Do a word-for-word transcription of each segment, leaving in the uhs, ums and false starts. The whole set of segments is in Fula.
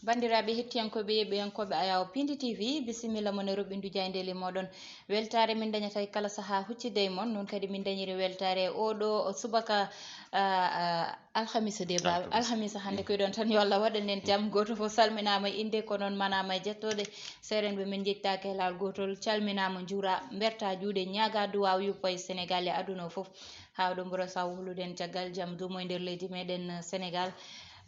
Banndiraaɓe hettiyankooɓe, yeeɓiyankooɓe Ayaw Pindi T V, bisimilla mon e roɓɓindu jaayndeeli mooɗon. Weltaare min dañata e kala sahaa huccitde e mon, noon kadi min dañiri weltaare e oo ɗoo o subaka, ah, ah, alhamisa de, baaba. Alhamisa. Alhamisa hannde, mm, ko iɗon tan, yo Allah waɗan en jam. Gooto fof salminaama e innde, ko noon manaama e jettooɗe. Seerenɓe, min njettaaki e laawol gootol, calminaama, njuuraa, mbertaa juuɗe, ñaagaa duwaaw yuppa e Senegaal e aduna o fof. Haa oɗo mburo sa wuhluɗen caggal jam duumo e nder leydi meɗen Senegaal.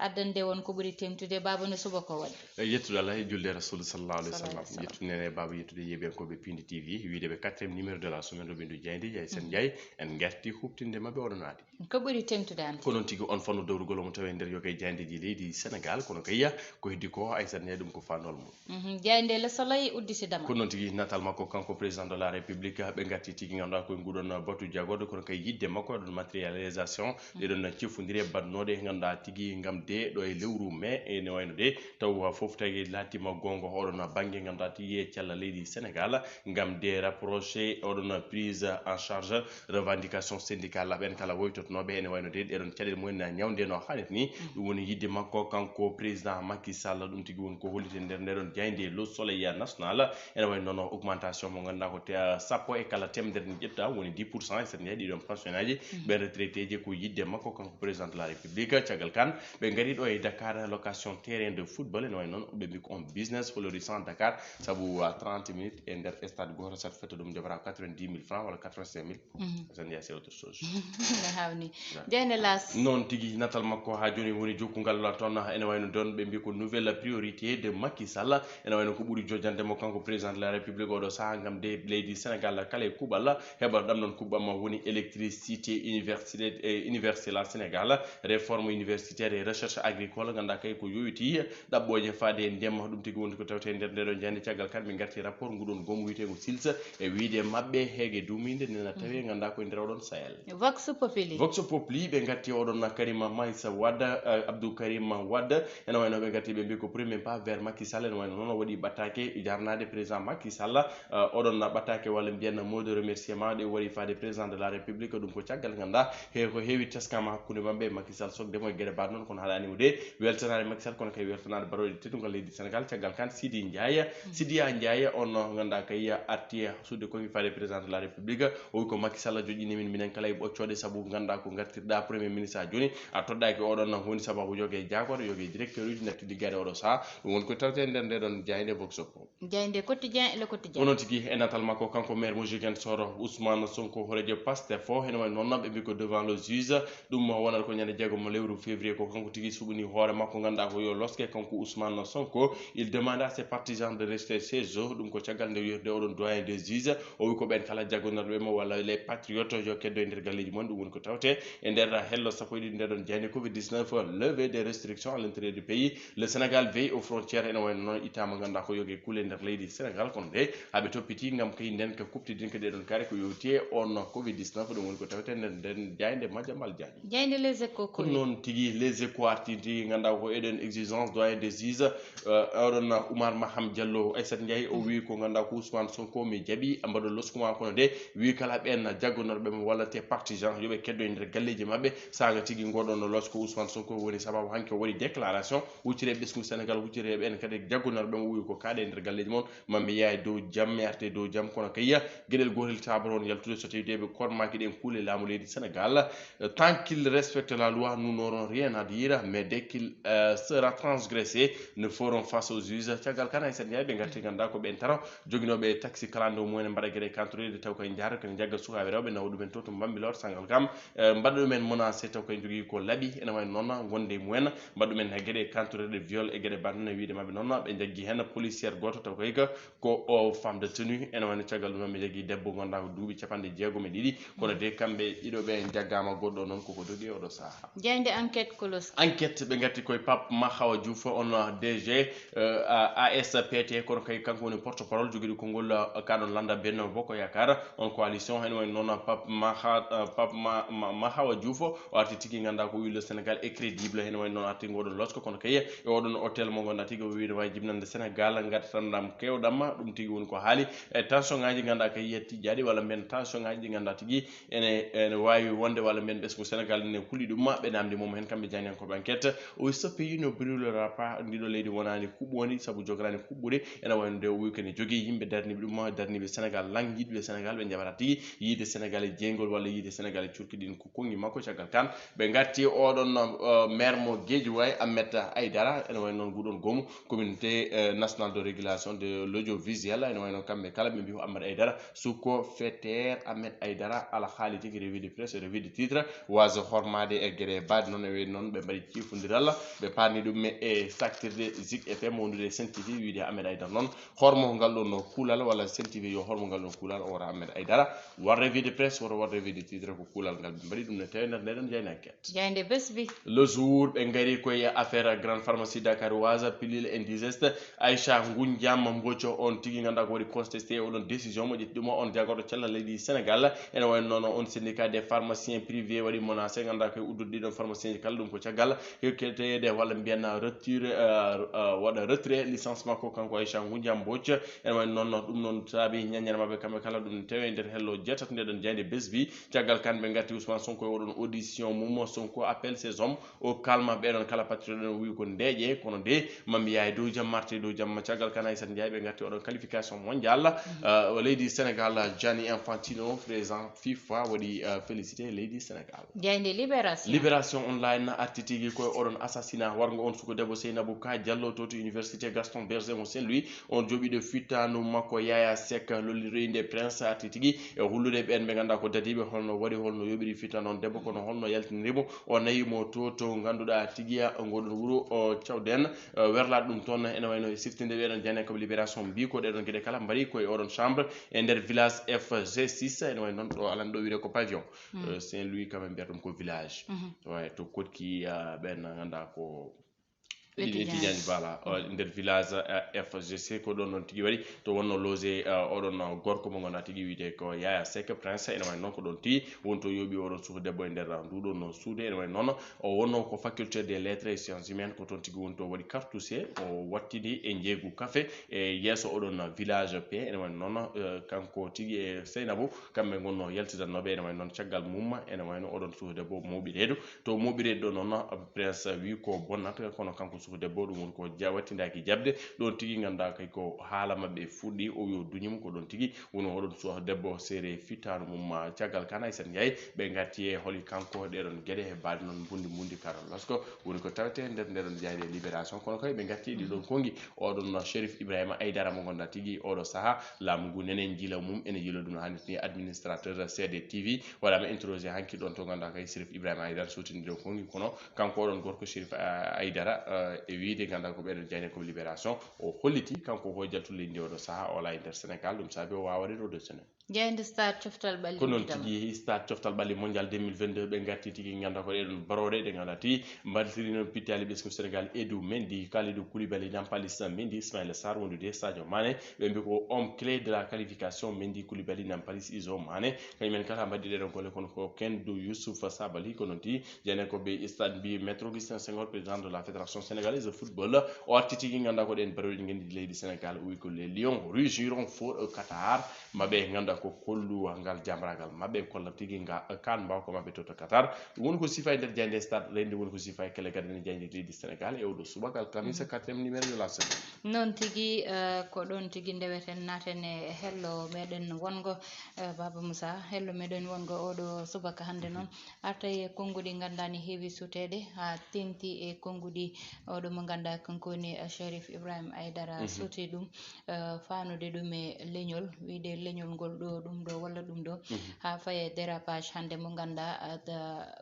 Addande won ko ɓuri teŋtude, baaba no subaka waɗi. E yettude Allah e julde Rasul sallallahu alaihi wasallam. Sallallahu alaihi wasallam. Yettude nene baaba, yettude yeeɓiyankooɓe Pindi T V, wiide ɓe quatrième numéro de la semaine, roɓɓindu jaaynde, jaayi sen, mhm, jaayi, en ngarti huɓtinde maɓɓe oɗo naadi. Ko ɓuri teŋtude hannde? Ko noon tigi, on fannu dowrugol omo tawe nder yoga e jaayndeeji leydi Senegaal, kono kay ko heddi ko, Aysata Njaay, ɗum ko fanol mum. Mhm, jaaynde Le Soleil udditidama. Ko noon tigi, natal makko kanko président de la République, ɓe ngarti tigi ngannduɗaa koye nguɗon batu jagorɗo, kono kay yidde makko e ɗon matérialisation, mhm, ɗe ɗon cifondire baɗnooɗe ngannduɗaa tigi ngam de ɗo e lewru mai, ene wayno de taw fof tagi laatima goonga oɗon bannge ngannduɗaa tigi e cella leydi Senegaal ngam de rapproché oɗon prise en charge revendication syndicale ɓen kala woytotnooɓe, ene wayno de ɗeɗon caɗeele mumen ñawde no hannirta ni. Mm. Ɗum woni yidde makko kanko président Macky Sall, ɗum tigi woni ko holliti nder ndeɗon jaaynde Le Soleil National. Ene wayi noon augmentation mo ngannduɗaa ko te-, sappo e kala teemedere ni ƴetta, woni dix pour cent, e sen njahi ɗiɗon pensionnaji, mm, ɓen retraité ji, ko yidde makko kanko président de la République. Caggal kan, ɓe ngari ɗo e Dakar, location terrain de football, ene wayi noon ɓe mbi ko un business florissant Dakar, sabu à trente minutes e nder stade gooto, saɗa fetta ɗum jogora quatre-vingt-dix mille francs walla quatre-vingt-cinq mille. Mhm. Sen njahi, c'est autre chose. No hawni. Voilà. Jaaynde L'As. Noon tigi, natal makko haa jooni woni jokkungal toon, ene wayno ɗon ɓe mbi ko nouvelle priorité de Macky Sall, ene wayno ko ɓuri jojjande mo kanko président de la République oɗo sahaa ngam de leydi Senegaal kala e kuuɓal heɓa ɗam ɗon kuuɓam woni électricité, université, eh, université la Sénégal, réforme universitaire et recherche agricole, ngannduɗaa kay ko yowitii ɗaɓɓooje faade e ndema, ɗum tigi woni ko tawte nder ndeɗon jaaynde. Caggal kan min ngarti rapport nguɗon goomu wiyeteengo SILS e wiide maɓɓe heege duumiinde nena tawe, mm, ngannduɗaa koye nder oɗon Sahel. Vox Populi. Vox Populi, ɓe ngarti oɗon Karima Meïssa Wade, eh, Abdou Karim Wade, ene wayno ɓe ngarti ɓe mbi ko premier pas vers Macky Sall, ene wayno noon o waɗi ɓattaake jarnaade président Macky Sall, eh, oɗon ɓattaake walla mbiyen mot de remerciement ɗe waɗi faade président de la République, ɗum ko caggal ngannduɗaa he ko heewi teskama hakkunde maɓɓe e Macky Sall, sokde mo e geɗe mbaɗ noon, kono haɗaani o de weltanaade Macky Sall, kono kay weltanaade baroɗe teddungal leydi Senegaal. Caggal kan Sidi Ndiaye, mm, Sidiya Ndiaye, on ngannduɗaa kay arti sudde ko wi faade président de la République, o wi ko Macky Sall joƴƴini min, minen kala e ɓoccooɗe, sabu ngannduɗaa ko ngartirɗaa premier ministre haa jooni, a toɗɗaaki oɗon, woni sababu yoga e jaagorɗe, yoga e directeur uji natti liggaade oɗo sahaa, ɗum woni ko tawte nder ndeɗon jaaynde Vox Pop. Jaaynde Quotidien, Le Quotidien. Onon tigi e natal makko, kanko maire mo Ziguinchor, Ousmane Sonko, hooreejo Pastef o, ene wayi noon ɓe mbi ko devant le juge, ɗum wonata ko ñande jeegom lewru février, ko kanko tigi suɓani hoore makko, ngannduɗaa ko yo loske kanko Ousmane Sonko. Il demande à ses partisans de rester chez eux, ɗum ko caggal nde wiirde oɗon doyen des juges, o wi ko ɓen kala jaggondirɓe mo walla les patriotes yo keddo e nder galleeji mon, ɗum woni ko tawte e nder hello sappo e ɗiɗi ndeɗon jaaynde. Covid dix-neuf, levée des restrictions à l'intérieur du pays, le Sénégal veille aux frontières, ene wayno noon ittaama ngannduɗaa ko yoga e kuule nder leydi Senegaal, kono de haɓe toppiti ngam kay nden ka kuɓtidin ka ɗeɗon kaare ko yowti e on Covid dix-neuf, ɗum woni ko tawte nder nden jaaynde Madiambal Diagne. Jaaynde Les Échos. Ko noon tigi Les Échos arti tigi ngannduɗaa ko eɗen exigence doyen des juges, eh, oɗon Oumar Maham Diallo, Aissata Ndiaye, o wi ko ngannduɗaa ko Ousmane Sonko mi jaɓi mbaɗo loskuma, kono de wi kala ɓen jaggonorɓe mo walla te partisan yoɓe keddo e nder galleeji maɓɓe. Saanga tigi ngoɗon no losko Ousmane Sonko woni sababu hanki o waɗi déclaration, wuccire ɓesngu Senegaal, wuccire ɓen kadi jaggonorɓe mo, wi ko kaaɗe e nder galleeji mon, maɓe yaha e dow jam, mi arte e dow jam, kono kayya geɗel gootel tabaron yaltude so tawi de ɓe kormaki ɗen kuule laamu leydi Senegaal. Euh, tant qu'ils respectent la loi, nous n'aurons rien à dire, mais dès qu'il, euh, sera transgressé, nous ferons face aux juges. Caggal kan, Aissata Ndiaye, ɓe ngarti ngannduɗaa ko ɓen taro joginooɓe taxi kalando mumen mbaɗa geɗe contrôlé de taw koye njahato kene jagga sukaaɓe rewɓe nawa ɗumen to to Bambilor, saanga kam, eh, mbaɗa ɗumen menacé taw koye jogii ko laaɓi, ene wayi noon gonde mumen, mbaɗa ɗumen geɗe contrôlé de viol e geɗe banndana wiide maɓɓe noon ɓe jaggi heen policière gooto taw koye ko o femme de tenue, ene wayno caggal ɗum noon ɓe jaggi debbo ngannduɗaa ko duuɓi capanɗe jeegom e ɗiɗi, kono de kamɓe ɗiɗo ɓe jaggaama goɗɗo noon koko dogi e oɗo sahaa. Jaaynde Enquête Kolos. Enquête, ɓe ngarti koye Pape Mahawa Diouf, on D G, euh, A S P T, kono kay kanko woni porte parole jogiiɗo konngol, euh, kaɗon lannda Benno Bokk Yaakaar, on coalition, ene wayno noon Pape Maha-, euh, Pape Ma-, Ma-, Mahawa Diouf, o arti tigi ngannduɗaa ko wi le Sénégal est crédible, ene wayno noon arti ngoɗon losko, kono kay e oɗon hôtel mo ngannduɗaa tigi o wiide wawi jibinande Senegal, ngaddatam ɗam kewɗam, ɗum tigi woni ko haali. E tension ngaji ngannduɗaa kay yetti jaaɗi, walla mbiyen tension ngaji ɗi ngannduɗaa tigi ene, ene wawi wonde, walla mbiyen ɓesngu Senegal ene huli ɗum, ɓe namdi mum hen kamɓe jangdiyankoɓe Enquête, o wi ce pays ne brûlera pas, ndiɗo leydi wonani kuɓɓondi sabu jogorani kuɓɓude. Ene wayno nde o wi kene jogii yimɓe darniiɓe ɗum, darniiɓe Sénégal, langiiɓe Sénégal, ɓe njaɓata tigi yiide Sénégal e jeygol walla yiide Sénégal e curki ɗin ko konngi makko. Caggal kan ɓe ngatti oɗon uh, maire mo Guédiawaye, Ahmed Aïdara, ene wayno noon nguɗon goomu communauté uh, nationale de régulation de l'audiovisuel, ene wayno kamɓe kala ɓe mbi ko Ahmed Aïdara sukko feter. Ahmed Aïdara, alhaali tigi, revue de presse, revue de titre, waasa hormaade e geɗe baɗe noon. E wayno noon ɓe mbaɗi ciifondiral, ɓe paarni ɗum e saktirde Zik F M wondude e Sen T V, wiide Ahmed Aïdara noon hormo ngal ɗon no kuulal, walla Sen T V yo hormo ngal ɗon kuulal, o wara Ahmed Aïdara, war revue de presse, wara war revue de titre, ko kuulal ngal ɓe mbaɗi ɗum ne tawi nder nde ɗon jayna enquête. Jayde Besbi. Le jour, ɓe ngari koye affaire Grande Pharmacie Dakaroise, pilule indigeste, Aïcha Ngunjam Mboco, on tigi ngannduɗaa ko waɗi contesté oɗon décision mo ƴetti ɗum on jagorɗo cellal leydi Sénégal. Ene wayno noon on syndicat des pharmaciens privés waɗi menacé, ngannduɗaa koye uddude ɗiɗon pharmacien ji kala, ɗum ko caggal hekketeyede walla mbiyen rupture, uh, uh, waɗa retrait licence makko kanko Aïcha Ngunjam Mboco. Ene wayno noon ɗum noon saabi ñañere maɓɓe kamɓe kala, ɗum tawi e nder hello jeetati nde ɗon jayde Besbi. Caggal kan ɓe ngatti Ousmane Sonko e oɗon audition mum, Sonko appelle ses hommes au calme, ɓeɗon kala patriote ɗon wi ko ndeeƴe, kono de ma mbiya e dow jam, marte e dow jam. Caggal kan Aissata Ndiaye ɓe ngatti oɗon qualification mondial, uh, leydi Sénégal, Gianni Infantino, président FIFA, waɗi uh, félicité leydi Sénégal. Jayde Libération. Libération Online arti tigi koye oɗon assassinat wargo on suko debbo Seynabou Ka Diallo to to université Gaston Berger mo Saint Louis. On joɓiɗo fittanu makko Yaya Seck lolliroyinde Prince arti tigi e hullude ɓen ɓe ngannduɗaa ko dadiiɓe, holno waɗi, holno yoɓiri fittanu on debbo, kono holno yaltiniri mo, o nayi mo to to ngannduɗaa tigiya ngoɗon wuro o cawden. Uh, werlaade ɗum toon ene wayno e siftinde ɓeɗon jane ko Libération mbi ko ɗeɗon geɗe kala mbaɗi koye oɗon chambre e nder village F G six, ene wayno noon ɗo alan ɗo wiyde ko pavillon. Mm. Uh, Saint Louis quand même mbiyata ɗum ko village. Mm -hmm. Ouais, to Koɗki uh, ɓen ngannduɗaa ko Ɗiɗi étudiant voilà, nder village F G C ko ɗon noon tigi waɗi to wonno logé oɗon gorko mo ngona tigi wiyete ko Yaya Seck Prince, ene wayno noon ko ɗon tigi woni to yooɓi oɗon suka debbo e nder nduɗon no suude. Ene wayno noon o wonno ko faculté des lettres et sciences humaines, ko toon tigi woni to waɗi cartouche, o wattidi e njeeygu café e yeeso oɗon village P. Ene wayno noon kanko tigi e Seynabou kamɓe ngonno yaltidannoɓe. Ene wayno noon caggal mum ene wayno oɗon suka debbo mooɓi reedu to mooɓi reedu ɗo noon Prince wi ko bonnata, kono kanko suka debbo ɗum woni ko ja wattindaaki jaɓde. Ɗon tigi ngannduɗaa kay ko haala maɓɓe fuɗɗi, o wi o duñi mo ko ɗon tigi woni oɗon suka debbo seere fittaandu mum. Caggal kan Aissata Ndiaye ɓe ngatti e holi kanko ɗeɗon geɗe he baɗe noon mbundi mbundi karal losko woni ko tawete nder ndeɗon jayde Libération, kono kay ɓe ngatti ɗi ɗon konngi oɗon Chérif Ibrahima Aïdara mo ngannduɗaa tigi oɗo saha laamu ngu nenen jila mum ene jila ɗum no hannirta ni, administrateur C D T V waɗama interrogé hanki ɗon to ngannduɗaa kay Chérif Ibrahima Aïdara sotini ɗo konngi, kono kanko oɗon gorko Chérif Aïdara e wiyde ngannduɗaa ko ɓeɗon jayne ko Libération o holliti kanko ko jaltude leydi ndi oɗo saha o ala e nder Sénégal, ɗum saabi o wawa waɗede auditionné. Jayde Stade coftal ɓalli. Ko noon tigi Stade coftal ɓalli mondial deux mille vingt-deux ɓe ngatti tigi ngannduɗaa ko ɗeɗon barooɗe ɗe ngannduɗaa tigi mbaltiri noon pittaali ɓesngu Sénégal, Edou Mendy, Kalidou Koulibaly, Nampalys Mendy, Ismaïla Sarr wondude e Sadio Mané. Ɓe mbi ko homme clé de la qualification, Mendy, Koulibaly, Nampalys, Izo, Mané. Kañumen kala mbaɗi ɗeɗon golle, kono ko Kalidou Youssouf Sabaly, ko noon tigi jane ko ɓe stade mbi Maître Augustin Senghor, président de la Fédération Sénégalaise de Football, o arti tigi ngannduɗaa ko ɗen barooɗe ngenndi leydi Sénégal, o wi ko les Lions rugiront fort au Qatar. Maɓe ngannduɗaa ko kolluwa ngal jamragal maɓɓe kolla tigi nga kan mbaw ko maɓɓe to to Qatar. Ɗum woni ko sifa e nder jayde Stade Rennde, woni ko sifa e kelle gadane jayde leydi Sénégal e oɗo subaka alkamisa quatrième numéro de la semaine. Noon tigi uh, ko ɗon tigi ndeweten naten e hello meɗen wongo uh, Baba Moussa, hello meɗen wongo oɗo subaka hannde noon arta e konnguɗi ngannduɗaa ne heewi suuteede haa teŋti e konnguɗi oɗo mo ngannduɗaa kanko woni Chérif Ibrahima Aïdara suuti ɗum. Faanude ɗum e leñol, wiyde leñol ngol ɗo, ɗum ɗo walla ɗum ɗo, haa faye dérapage hannde mo ngannduɗaa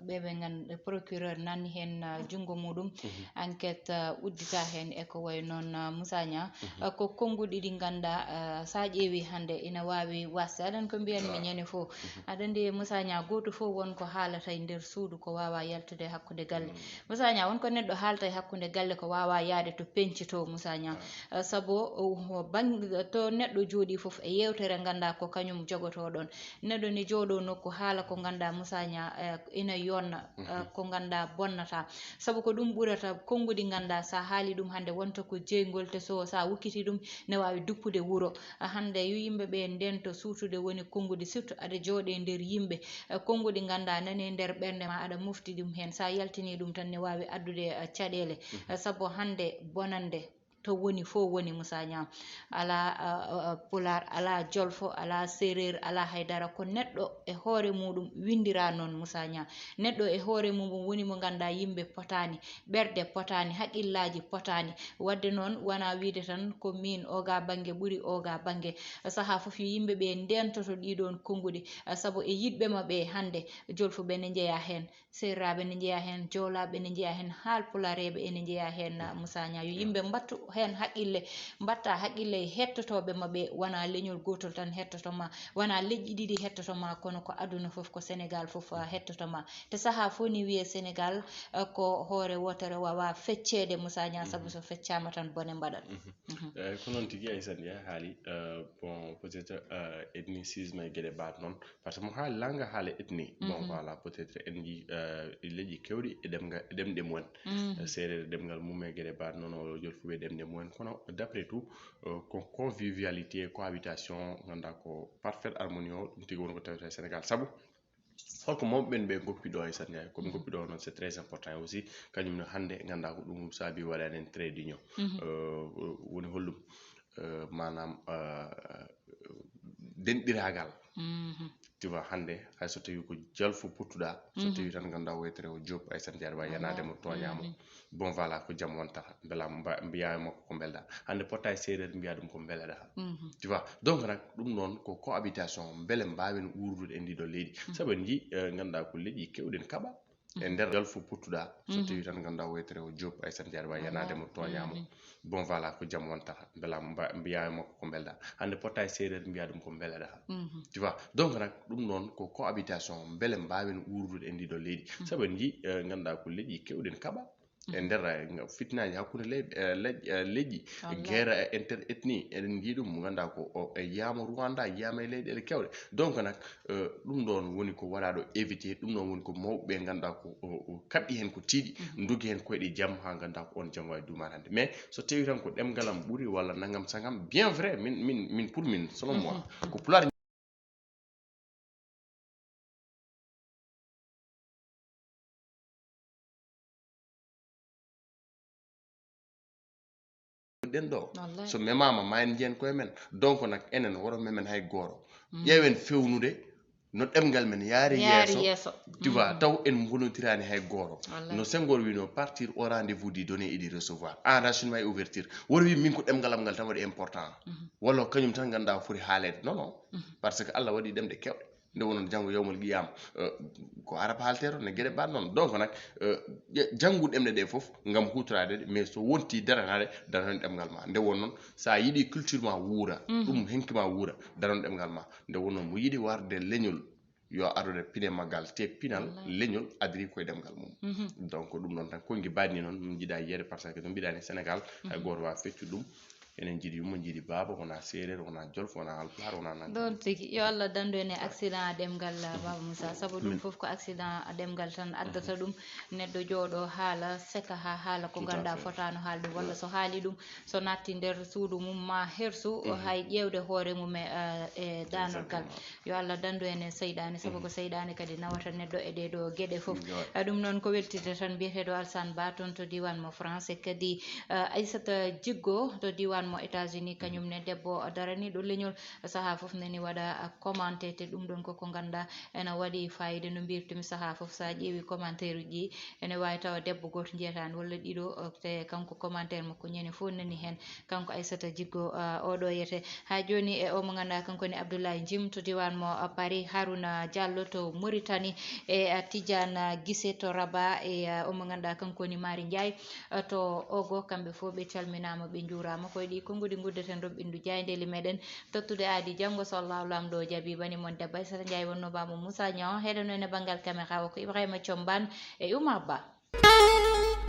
ɓe ɓe ngannduɗaa procureur nanni heen junngo muɗum. Enquête uddita heen e ko wayi noon Moussa Niang. Ko konnguɗi ɗi ngannduɗaa so a ƴeewi hannde ina waawi wasde, aɗa anndi ko mbiyanmi ñande fof, aɗa anndi Moussa Niang, gooto fof won ko haalata e nder suudu ko waawaa yaltude hakkunde galle. Moussa Niang, won ko neɗɗo haalta e hakkunde galle ko waawaa yahde to peñci to, Moussa Niang. Sabu bannge to neɗɗo jooɗii fof e yeewtere ngannduɗaa ko kañum jogotoɗon. Neɗɗo ne jooɗo nokku haala ko ngannduɗaa Moussa Niang, eh, ina yonna, eh, ko ngannduɗaa bonnata. Sabu ko ɗum ɓurata, konnguɗi ngannduɗaa sa haali ɗum hannde wonta ko jeyngol te so sa wukkiti ɗum ne waawi duppude wuro. Ah, hannde yo yimɓe ɓe ndento suutude woni konnguɗi, surtout aɗa jooɗe nder yimɓe. Eh, konnguɗi ngannduɗaa nani nder ɓernde ma aɗa mofti ɗum heen. Sa yaltini ɗum tan ne waawi addude, eh, caɗeele. Eh, sabu hannde bonannde to woni fof woni Moussa Niang. Alaa, ah, ah, ah, Pulaar, alaa Jolfo, alaa Seereer, alaa hay dara. Ko neɗɗo e hoore muɗum winndira noon Moussa Niang. Neɗɗo e hoore muɗum woni mo ngannduɗaa yimɓe potaani, ɓerɗe potaani, haqillaaji potaani. Waɗde noon wonaa wiyde tan ko miin oga bannge ɓuri oga bannge. Sahaa fof yo yimɓe ɓe ndeentoto ɗii ɗoon konnguɗi, ah, sabu e yiɗɓe ma ɓe hannde, Jolfuɓe ne njeyaa heen. Seeraaɓe ne njeyaa heen, Joolaaɓe ne njeyaa heen, Haalpulareeɓe ene njeyaa heen, Moussa Niang. Yo yimɓe mbattu heen haqqille, mbatta haqqille e hettotooɓe maɓɓe, wonaa leñol gootol tan hettoto ma, wonaa leƴƴi ɗiɗi hettoto ma, kono ko aduna fof, ko Senegaal fof, ah, hettoto ma. Te sahaa fof ni wiyee Senegaal, ah, ko hoore wootere waawaa fecceede, Moussa Niang, sabu so feccaama tan bone mbaɗat. Mhm. Eh, ko noon tigi, Aissata Ndiaye haali, eh, bon, peut-être, eh, ethnicisme e geɗe mbaɗ noon, parce que mo haali langa haala ethnie. Bon, voilà, peut-être en njii, eh, e leƴƴi kewɗi e ɗemga-, e ɗemɗe mumen. Eh, Seereer e ɗemngal mum e geɗe mbaɗ noon, o Jolfuɓe e ɗemɗe mumen. Kono d'après tout, eh, ko convivialité, cohabitation, ngannduɗaa ko parfaite harmonie o, ɗum tigi woni ko tawetee Senegaal. Sabu holko mawɓe ɓen ɓe ngoppi ɗo e Aissata Ndiaye? Ko ɓe ngoppi ɗo noon, c'est très important aussi. Kañum ne hannde ngannduɗaa ko ɗum saabi waɗaani en trait d'union. Eh, woni holɗum? Eh, maanaam, eh, denɗiraagal. Tu vois, hannde hay so tawii ko Jolfo pottuɗaa, so tawii tan ngannduɗaa wootere o Diop Aissata Ndiaye waawaa yanaade mo, tooñaa mo. Bon, voilà, ko jam wontata. Mbela mba-, mbiyaa e makko ko mbelɗaa. Hannde potta e Seereer mbiyaa ɗum ko mbeleɗaa. Tu vois? Donc nag, ɗum noon ko cohabitation, mbele mbaawen wuurdude e ndii ɗoo leydi. Sabu en njii, eh, ngannduɗaa ko leƴƴi keewɗi ene kaɓa. E nder Jolfo pottuɗaa, so tawii tan ngannduɗaa wootere o Diop Aissata Ndiaye waawaa yanaade mo, tooñaa mo. Bon, voilà, ko jam wontata. Mbela mba-, mbiyaa e makko ko mbelɗaa. Hannde potta e Seereer mbiyaa ɗum ko mbeleɗaa. Tu vois? Donc nag, ɗum noon ko cohabitation, mbele mbaawen wuurdude e ndii ɗoo leydi. Sabu en njii, eh, ngannduɗaa ko leƴƴi keewɗi ene kaɓa. E nder, eh, nga-, fitinaaji hakkunde ley-, eh, ley-, eh, leƴƴi, guerre, eh, inter-ethnie, eɗen njii ɗum, mo ngannduɗaa ko o, e yiyaama Rwanda, yiyaama e leyɗeele keewɗe. Donc nag, eh, ɗum ɗoon woni ko waɗaaɗo éviter, ɗum ɗoon woni ko mawɓe ɓe ngannduɗaa ko o, o kaɓi heen ko tiiɗi, ndogi heen koyɗe jam haa ngannduɗaa ko oon janngo e duumaade hannde. Mais so tawii tan ko ɗemngal am ɓuri walla nangam sangam, bien vrai, min, min, min pour min, selon moi, ko Pulaar ɗen ɗo. Wallahi. So memaama, ma en njiyan koye men. Donc nag, enen, woro memen hay gooro. Ƴeewen fewnude no ɗemngal men yaari yeeso. Tu vois, taw en mbonondiraani hay gooro. Wallahi. No Senghor wino, partir au rendez-vous du donner et du recevoir. Enracinement et ouverture. Woro wi min ko ɗemngal am ngal tan waɗi important. Walla kañum tan ngannduɗaa foti haaleede. Non, non. Parce que Allah waɗi ɗemɗe keewɗe. Nde wonno janngo yawmal qiyama, eh, ko arab haaltee toon, ne geɗe mbaɗ noon. Donc nag, eh, ƴe-, janngu ɗemɗe ɗe fof ngam huutoraade ɗe, mais so wonti daranaade, darano ɗemngal ma. Nde won noon, so a yiɗi culture ma wuura, ɗum henki ma wuura, darano ɗemngal ma. Nde wonno mo yiɗi warde leñol, yo arore pine maggal, te pinal leñol adiri koye ɗemngal mum. Donc ɗum noon tan, konngi mbaɗni noon, min njiɗa yiyeede, parce que no mbiɗani Sénégal, hay gooto waawaa feccude ɗum. Enen njiɗi yumma, njiɗi baaba, wonaa Seereer, wonaa Jolfo, wonaa Haalpulaar, wonaa nan. Ɗoon tigi. Yo Allah danndu en e accident ɗemngal, Baaba Moussa, sabu ɗum fof ko accident ɗemngal tan addata ɗum. Neɗɗo jooɗo haala, seka haa haala ko ngannduɗaa fotaano haalde, walla so haali ɗum, so naatti nder suudu mum, ma hersu, hay ƴeewde hoore mum e, eh, e danorgal. Exactement. Yo Allah danndu en e seyɗaane, sabu ko seyɗaane kadi nawata neɗɗo e ɗee ɗoo geɗe fof. Ah, ɗum noon ko weltide tan mbiyeteeɗo Alsaan Ba toon to diiwaan mo France, e kadi, ah, Aissata Jiggo to diiwaan mo États-Unis, kañum ne debbo daraniiɗo leñol, sahaa fof nani waɗa, ah, commenté, te ɗum ɗoon koko ngannduɗaa ena waɗi fayida no mbirtumi sahaa fof. So a ƴeewi commentaire uji ɗi, ene waawi tawa debbo gooto njiyataani walla ɗiɗo, ah, te kanko commentaire makko ñande fof nani heen. Kanko Aissata Jiggo, ah, oɗo yete. Haa jooni e o mo ngannduɗaa kanko woni Abdoulaye Jim to diiwaan mo, ah, Paris, Harouna Diallo to Mauritanie, e, ah, Tidiane, ah, Guissé to Rabat, e, ah, o mo ngannduɗaa kanko woni Mari Ndiaye, ah, to Ogo. Kamɓe fof ɓe calminaama, ɓe njuuraama. Ko e ɗii konnguɗi nguddeten roɓɓindu jaayndeeli meɗen tottude aadi janngo so Allahu Laamɗo jaɓi. Bani mon debbo Aissata Ndiaye wonno bamo Moussa Niang, heɗono ene banngal caméra o ko Ibrahima Thiombane e Oumar Ba.